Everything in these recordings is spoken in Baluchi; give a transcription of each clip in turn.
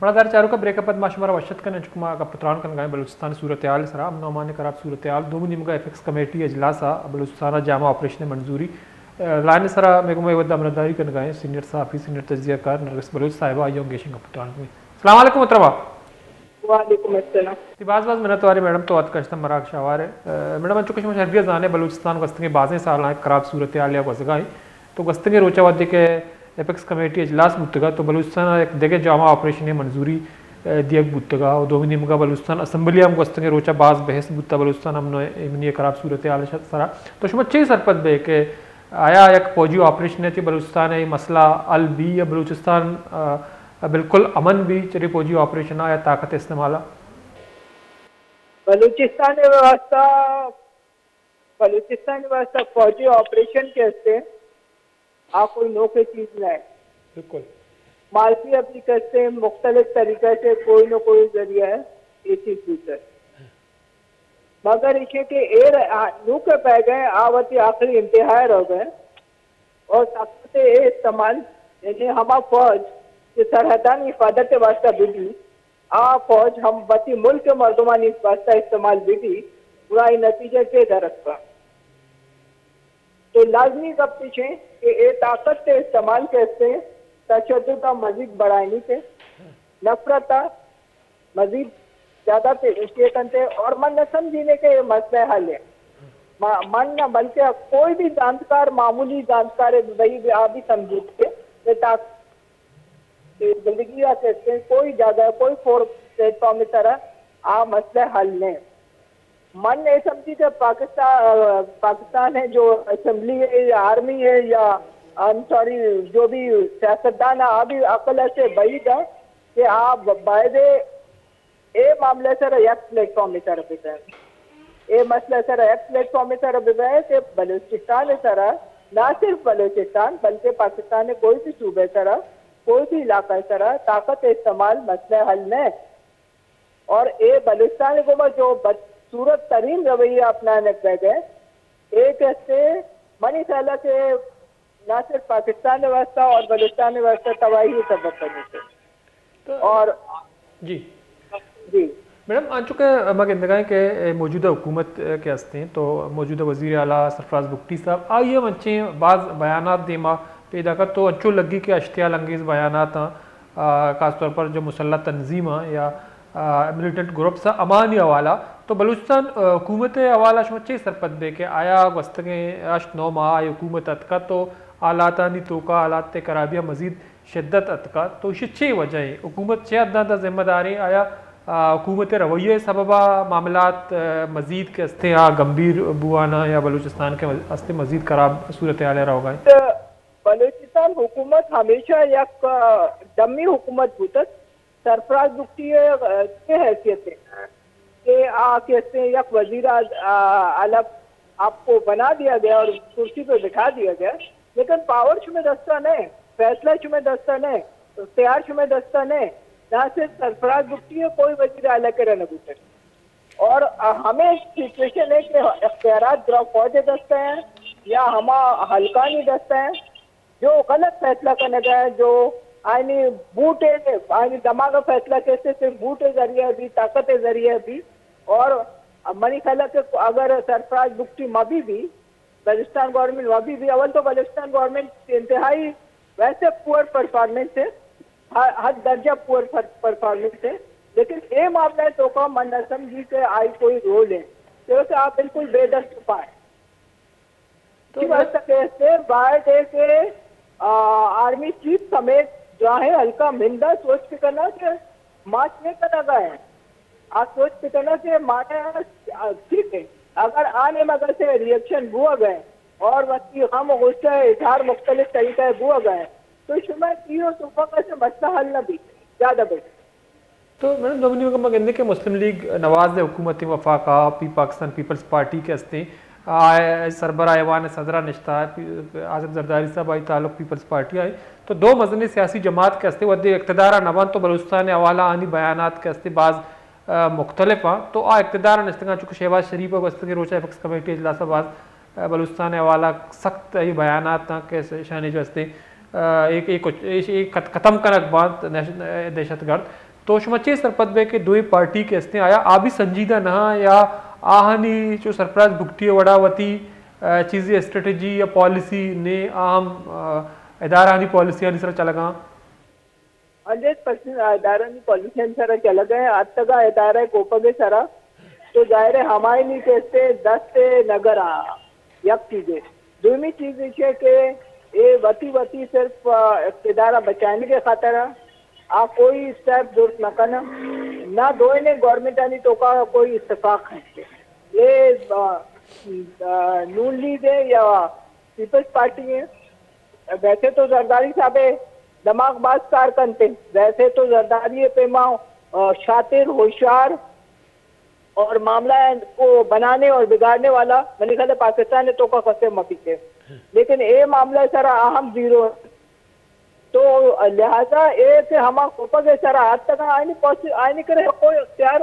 مڑاہدار چاروکاں، بریک ءَ پد ما شمارا وش اتک کنیں، چونکہ ما گپ ءُ تران کنگا ایں بلوچستان ءِ صورتحال ءِ سرا، امن ءُ امان ءِ خراب صورتحال، دومی نیمگا ایپکس کمیٹی ءِ اجلاس ءَ بلوچستان ءَ جامع آپریشن ءِ منظوری۔ ءَ، لائن ءِ سرا مئے گوما اے وھد ءَ امرداری کنگا ایں سینئر صحافی، سینئر تجزیہ کار نرگس بلوچ صاحبہ، آئی ءَ ہم گیشیں گپ ءُ تران کنیں۔ السلام علیکم محترمہ۔ وعلیکم السلام۔ جی، باز باز منت واریں میڈم، تو اتکا شتاں مراگش ءَ ہوار ئے۔ ءَ، میڈم، انچو کہ شما شر بیا زان ئے، بلوچستان گوستگیں بازیں سالاں یک خراب صورتحال ءَ گوزگا ایں۔ تو گوستگیں روچ ءَ وھدے کہ ایپکس کمیٹی ءِ اجلاس بوتگ ءَ، تو بلوچستان ءَ یک دگہ جامع آپریشن ءِ منظوری، ءَ، دیگ بوتگ ءَ، ءُ دومی نیمگ ءَ بلوچستان اسمبلی ءَ ہم گوستگیں روچ ءَ باز بحث بوتگ بلوچستان امن ءُ ایمنی ءِ خراب صورتحال ءِ سرا۔ تو شما چے سرپد بئے کہ آیا یک فوجی آپریشن ءَ چہ بلوچستان ءِ مسئلہ حل بی یا بلوچستان، ءَ، بالکل امن بی چرے فوجی آپریشن ءَ یا طاقت ءِ استعمال ءَ؟ بلوچستان ءِ واستہ، بلوچستان ءِ واستہ فوجی آپریشن کہ است ایں، آ کوئی نوکیں چیز نہ ایں۔ بالکل۔ ماضی ءَ بھی کہ است ایں، مختلف طریقہ سے کوئی نہ کوئی ذریعہ اے چیز بوتگ۔ مگر ایشی کہ اے ر-، آ، نوں کہ پہ گئے، آ وتی آخری انتہا ءَ روگ ءَ ایں۔ اور طاقت ءِ اے استعمال، یعنی ہما فوج کہ سرحدانی حفاظت ءِ واستہ بہ بی، آ فوج ہم وتی ملک ءِ مردمانی واستہ استعمال بہ بی، گڑا اے نتیجہ چے در اتکا؟ تو لازمی گپ ایش ایں کہ اے طاقت ءِ استعمال کہ است ایں، تشدد ءَ مزید بڑھائینیت، نفرت ءَ مزید زیادہ پیش کنت، اور من نہ سمجھینے کہ اے مسئلہ حل ایں۔ ما-، من نہ، بلکہ کوئی بھی زانتکار، معمولی زانتکار بھئی بھی، آ بھی سمجھیت کہ اے طاقت کہ زندگی ءَ کہ است ایں، کوئی جاگہ، کوئی فور-، پلیٹ فارم ءِ سرا آ مسئلہ حل نہ ایں۔ من اے سمجھی کہ پاکستان، پاکستان ءِ جو اسمبلی ایں یا آرمی ایں یا، آئی ایم سوری، جو بھی سیاستدان ایں، آ بھی عقل ءَ چہ بعید ایں کہ آ ب-، باید اے معاملہ ءِ سرا یک پلیٹ فارم ءِ سرا بہ بئیت۔ اے مسئلہ ءِ سرا یک پلیٹ فارم ءِ سرا بہ بئیت کہ بلوچستان ءِ سرا، نہ صرف بلوچستان بلکہ پاکستان ءِ کوئی بھی صوبہ ءِ سرا، کوئی بھی علاقہ ءِ سرا طاقت ءِ استعمال مسئلہ حل نہ ایں۔ اور اے بلوچستان ءِ گوما جو بدصورت ترین رویہ اپنائینگ بہ گئے، اے کہ است ایں، منی خیال ءَ کہ نہ صرف پاکستان ءِ واستہ اور بلوچستان ءِ واستہ تباہی ءِ سبب بنیت۔ تو اور جی۔ جی۔ میڈم، انچو کہ ما گندگا ایں کہ موجودہ حکومت کہ است ایں، تو موجودہ وزیر اعلیٰ سرفراز بگٹی صاحب، آئی ءَ ہم انچیں باز بیانات دیما پیدا کت، تو انچو لگی کہ اشتعال انگیز بیانات آں، آ، خاص طور پر جو مسلح تنظیم آں یا، آ، ملیٹنٹ گروپس آں، ہمانی حوالہ۔ تو بلوچستان، آ، حکومت ءِ حوالہ شما چے سرپد بئے کہ آیا گوستگیں ہشت نو ماہ ءَ حکومت اتکا تو حالاتانی توکا حالات ءِ خرابی ءَ مزید شدت اتکا، تو ایشی چے وجہ ایں؟ حکومت چے حد ءَ ذمہ دار ایں؟ آیا، آ، حکومت ءِ رویہ ءِ سبب ءَ معاملات، آ، مزید کہ است ایں آ گمبھیر بوان آں یا بلوچستان کہ است ایں مزید خراب صورتحال ءَ روگا ایں؟ بلوچستان حکومت ہمیشہ یک، آ، ڈمی حکومت بوتگ۔ سرفراز بگٹی ءِ، آ، چے حیثیت ایں کہ آ کہ است ایں یک وزیر اعظ-، آ، اعلیٰ آپ کو بنا دیا گیا اور کرسی پہ بٹھا دیا گیا، لیکن پاور شمئے دستا نہ ایں، فیصلہ شمئے دستا نہ ایں، اختیار شمئے دستا نہ ایں، نہ صرف سرفراز بگٹی ءِ، کوئی وزیر اعلیٰ کرا نہ بوتگ۔ اور ہمے سچویشن ایں کہ اختیارات گڑا فوج ءِ دستا ایں یا ہما حلقانی دستا ایں جو غلط فیصلہ کنگا ایں، جو آیانی بوٹ ءِ، آیانی دماغ ءِ فیصلہ کیت، صرف بوٹ ءِ ذریعہ بی، طاقت ءِ ذریعہ بی۔ اور منی خیال ءَ کہ اگر سرفراز بگٹی مہ بی بی، بلوچستان گورنمنٹ مہ بی بی، اول تو بلوچستان گورنمنٹ انتہائی ویسے پور پرفارمنس ایں، ہ-، حد درجہ پور پر-، پرفارمنس ایں، لیکن اے معاملہ ءِ توکا من نہ سمجھی کہ آئی کوئی رول ایں، کیونکہ آپ بالکل بے دست و پا ایں۔ تو اسی واسطہ کہ است ایں، باید ایں کہ، آ، آرمی چیف سمیت دراہیں حلقہ مند ءَ سوچ بکناں کہ ما چے کنگا ایں۔ آ سوچ بکناں کہ مانا، آ، ٹھیک ایں، اگر آ نیمگا سے ری ایکشن بوگا ایں اور وتی غم و غصہ ءِ اظہار مختلف طریقہ ءَ بوگا ایں، تو شما ٹی او صوبہ کا سے مسئلہ حل نہ بیت، زیادہ بہتر۔ تو میڈم، دومی نیمگا ما گندیں کہ مسلم لیگ نواز ءِ حکومت ایں، وفاق ءَ پی-، پاکستان پیپلز پارٹی کہ است ایں، آ، سربراہ ایوان صدر ءَ نشتہ، پی-، آصف زرداری صاحب، آئی تعلق پیپلز پارٹی ءَ ایں۔ تو دو مزنیں سیاسی جماعت کہ است ایں، وھدے اقتدار ءَ نہ بنت تو بلوچستان ءِ حوالہ آنی بیانات کہ است ایں باز، آ، مختلف آں۔ تو آ اقتدار ءَ نشتگاں، چونکہ شہباز شریف ءَ گوستگیں روچ ءَ ایپکس کمیٹی اجلاس ءَ باز، آ، بلوچستان ءِ حوالہ سخت آئی بیانات آں کہ ش-، شانی جو است ایں، آ، ایک، ایک، ایک خت-، ختم کنگ بنت نش-، دہشت گرد۔ تو شما چے سرپد بئے کہ دوئیں پارٹی کہ استیں، آیا آ بھی سنجیدہ نہ آں یا آہانی چو سرفراز بگٹی ءِ وڑا وتی، آ، چیزے اسٹریٹجی یا پالیسی نے آ ہم، آ، ادارہانی پالیسیانی سرا چلگاں؟ ہنڈریڈ پرسینٹ ادارہانی پالیسیانی سرا چلگاں، اتکگاں ادارہ کوپگ ءِ سرا، تو ظاہر ہے ہمایانی کہ استے دست نگراں۔ یک چیزے۔ دومی چیز ایش ہے کہ اے وتی وتی صرف، آ، اقتدار ءَ بچائینگ ءِ خاطر ءَ آ کوئی اسٹیپ درست نہ کناں، نہ دوئیں گورنمنٹانی توکا کوئی اتفاق ہے۔ اے، آ، آ، نون لیگ ہے یا پیپلز پارٹی ہے، ویسے تو زرداری صاحب ہے، دماغ باز کار کنتے، ویسے تو زرداری ءِ پیما، آ، شاطر، ہوشیار، اور معاملہ کو بنانے اور بگاڑنے والا منی خیال ہے پاکستان ءِ توکا کسے مہ بیتے، لیکن اے معاملہ ءِ سرا آ ہم زیرو۔ تو لہذا اے کہ ہما کوپگ ءِ سرا آتکگاں، آیانی پاس-، آیانی کرا کوئی اختیار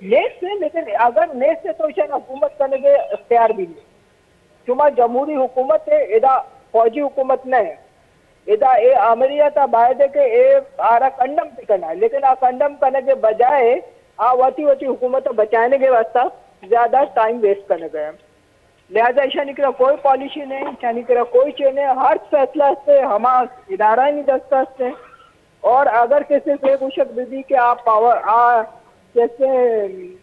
نیست ہے، لیکن اگر نیست ہے تو ایشان حکومت کنگ ءِ اختیار بھی نہیں۔ شما جمہوری حکومت ہے، ادا فوجی حکومت نہ ہے۔ ادا اے آمریت ءَ باید ہے کہ اے آرا کنڈم بکناں، لیکن آ کنڈم کنگ ءِ بجائے آ وتی وتی حکومت ءَ بچائینگ ءِ واسطہ زیادہ ٹائم ویسٹ کنگ ءَ۔ لہذا ایشانی کرا کوئی پالیسی نہیں، ایشانی کرا کوئی چیز نہیں، ہر فیصلہ است ہے، ہما ادارہانی دست است ہے۔ اور اگر کسی سے گوشگ بہ بی کہ آپ پاور، آ، جیسے،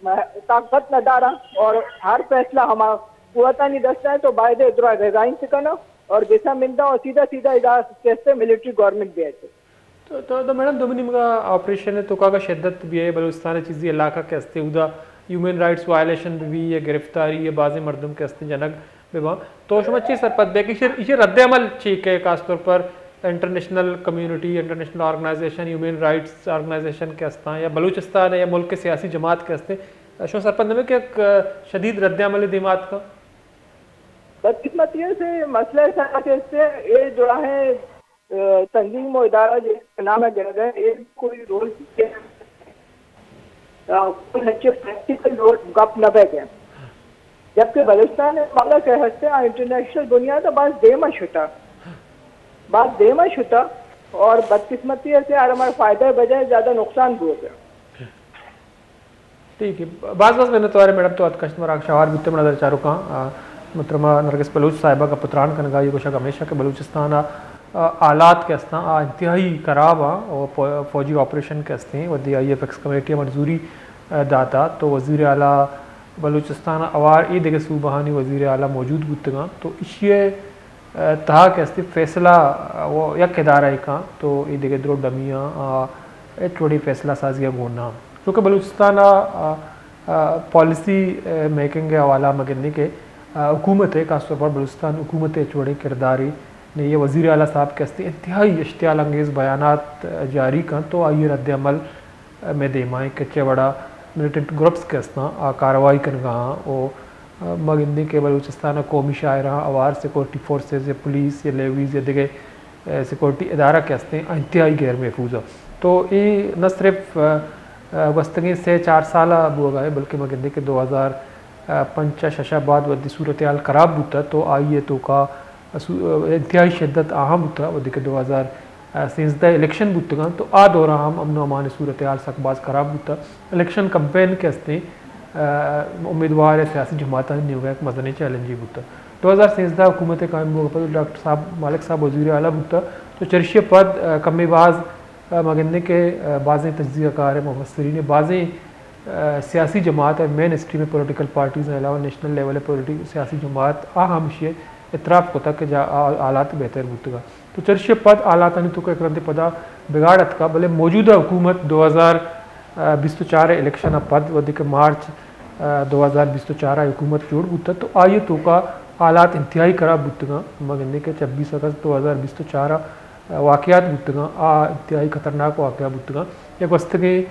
م-، طاقت نہ دارا اور ہر فیصلہ ہما قوتانی دست ہے، تو باید ہے ادرا ریزائن سے کرنا اور گسا مندا اور سیدھا سیدھا ادا کیسے ملٹری گورنمنٹ بیائے۔ تو، تو، تو میڈم، دومی نیمگا آپریشن ءِ توکا اگاں شدت بیئے، بلوچستان ءِ چیزی علاقہ کہ استے، اودا ہیومن رائٹس وائلیشن بہ بی یا گرفتاری یا بازیں مردم کہ استے جنگ بہ باں، تو شما چی سرپد بئے کہ ایشی، ایشی رد عمل چی کہ خاص طور پر international community, international organisation, human rights organisation کہ استاں یا بلوچستان ءِ یا ملک ءِ سیاسی جماعت کہ استیں، شما سرپد نہ بئے کہ یک شدید رد عمل دیما اتکاں؟ بدقسمتی سے مسئلہ ایسا کہ استے، اے جو ہے، آ، تنظیم و ادارہ جس نام ہے گرگ ہے، اے کوئی رول، آ، کوئی ہچے پریکٹیکل رول گپ نہ بہ گئے۔ جبکہ بلوچستان ءِ معاملہ کہ ہستے، آ انٹرنیشنل بنیاد ءَ باز دیم ءَ شتا، باز دیم ءَ شتا اور بدقسمتی سے ہر ہمارا فائدہ ءِ بجائے زیادہ نقصان بوگ ءَ۔ ٹھیک ہے، باز باز منتوار میڈم، تو اتکشت مراگ شوار بیتے منا در چاروکاں۔ آ، محترمہ نرگس بلوچ صاحبہ گپ تران کنگا یہ گوشگ ہمیشہ کہ بلوچستان ءِ، آ، حالات کہ استاں، آ انتہائی خراب آں اور فو-، فوجی آپریشن کہ استیں، ودی آئی ایف ایکس کمیٹی ءَ منظوری، آ، داتا تو وزیر اعلیٰ بلوچستان ءَ اوار اے دگہ صوبہانی وزیر اعلیٰ موجود بوتگاں، تو ایشی ءِ تہا کہ استی فیصلہ، آ، و یک ادارہ ءَ کاں تو اے دگہ درو ڈمی آں، آ، ہچ وڑیں فیصلہ سازی ءَ گون نہ آں۔ چونکہ بلوچستان ءِ، آ، آ، پالیسی، آ، میکنگ ءِ حوالہ ءَ ما گندیں کہ، آ، حکومت ءِ، خاص طور پر بلوچستان حکومت ءِ ہچ وڑیں کردارے نہ ایں۔ وزیر اعلیٰ صاحب کہ استی انتہائی اشتعال انگیز بیانات، آ، جاری کن تو آئی ءِ رد عمل مئے دیما ایں کہ چہ وڑا ملیٹنٹ گروپس کہ استاں، آ کاروائی کنگا آں و ما گندیں کہ بلوچستان ءِ قومی شاعراں اوار سیکورٹی فورسز یا پولیس یا لیویز یا دگہ، اے، سیکورٹی ادارہ کہ استیں، آ انتہائی غیر محفوظ آں۔ تو اے نہ صرف، اے، اے، گوستگیں سے چار سال ءَ بوگا اے، بلکہ ما گندیں کہ دو ہزار پنچ ءَ شش ءَ بعد وھدے صورتحال خراب بوتا تو آئی ءِ توکا سو-، انتہائی شدت آہاں بوتا، وھدے کہ دو ہزار سیزدہ الیکشن بوتگاں تو آ دورا ہم امن و امان ءِ صورتحال سک باز خراب بوتا۔ الیکشن کمپین کہ استیں، آ، امیدوار ءُ سیاسی جماعتانی نیمگا یک مزنیں چیلنجے بوتا۔ دو ہزار سیزدہ حکومت ءِ قائم بوگ ءَ پد ڈاکٹر صاحب، مالک صاحب وزیر اعلیٰ بوتا تو چرشی ءَ پد، آ، کمے باز، آ، ما گندیں کہ، آ، بازیں تجزیہ کار ءُ مفسرین ءُ بازیں، آ، سیاسی جماعت ءُ مین اسٹریم پولیٹیکل پارٹیز ءَ علاوہ نیشنل لیول ءِ پولیٹیکل سیاسی جماعت آ ہم ایشی ءَ اعتراف کتا کہ جا آ حالات بہتر بوتگا۔ تو چرشی ءَ پد حالاتانی توکا یک رندے پدا بگاڑ اتکا، بلے موجودہ حکومت دو ہزار بیست ءُ چار ءِ الیکشن ءَ پد وھدے کہ مارچ، آ، دو ہزار بیست ءُ چار ءَ حکومت جوڑ بوتا تو آئی ءِ توکا حالات انتہائی خراب بوتگاں۔ ما گندیں کہ چھبیس اگست دو ہزار بیست ءُ چار ءَ واقعات بوتگاں، آ انتہائی خطرناک واقعہ بوتگاں۔ یک گوستگیں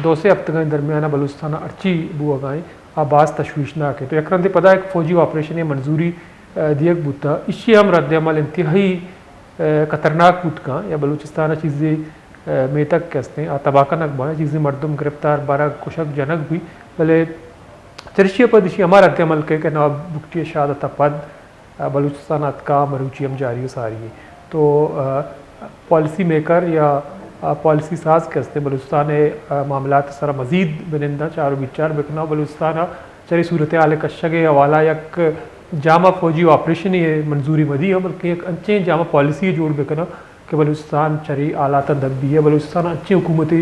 دو سے ہفتگانی درمیان ءَ بلوچستان ءَ ہرچی بوگا ایں، آ باز تشویشناک ایں۔ تو یک رندے پدا یک فوجی آپریشنے منظوری، آ، دیگ بوتا۔ ایشی ہم رد عمل انتہائی، آ، خطرناک بوتگاں یا بلوچستان ءَ چیزے، آ، میتگ کہ استیں، آ تباہ کنگ باں، چیزے مردم گرفتار برگ، کشگ جنگ بی، بلے چرشی ءَ پد ایشی ہما رد عمل کہ، کہ نواب بگٹی ءِ شہادت ءَ پد آ، بلوچستان ءَ اتکا مروچی ہم جاری ءُ ساری ایں۔ تو، آ، پالیسی میکر یا پالیسی ساز کہ استیں بلوچستان ءِ معاملات ءِ سرا مزید بننداں چار و بیچار بکناں، بلوچستان ءَ چرے صورتحال ءِ کشگ ءِ حوالہ یک جامع فوجی آپریشنے ءِ منظوری مدیاں، بلکہ یک انچیں جامع پالیسی ءِ جوڑ بکناں کہ بلوچستان چرے حالاتاں دپ بی ءُ بلوچستان ءَ انچیں حکومتے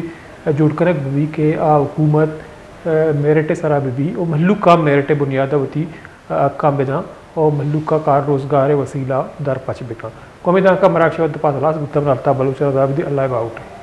جوڑ کنگ بہ بی کہ آ حکومت میرٹ ءِ سرا بہ بی ءُ مھلوک ءَ میرٹ ءِ بنیاد ءَ وتی حقاں بداں ءُ مھلوک ءَ کار روزگار ءِ وسیلہ در پچ بکن۔ کمے دانکہ مراگش ءِ وقت پاس ھلاس بوتگ، من الطاف بلوچ ءَ رضا بدی، اللہ باھوٹ۔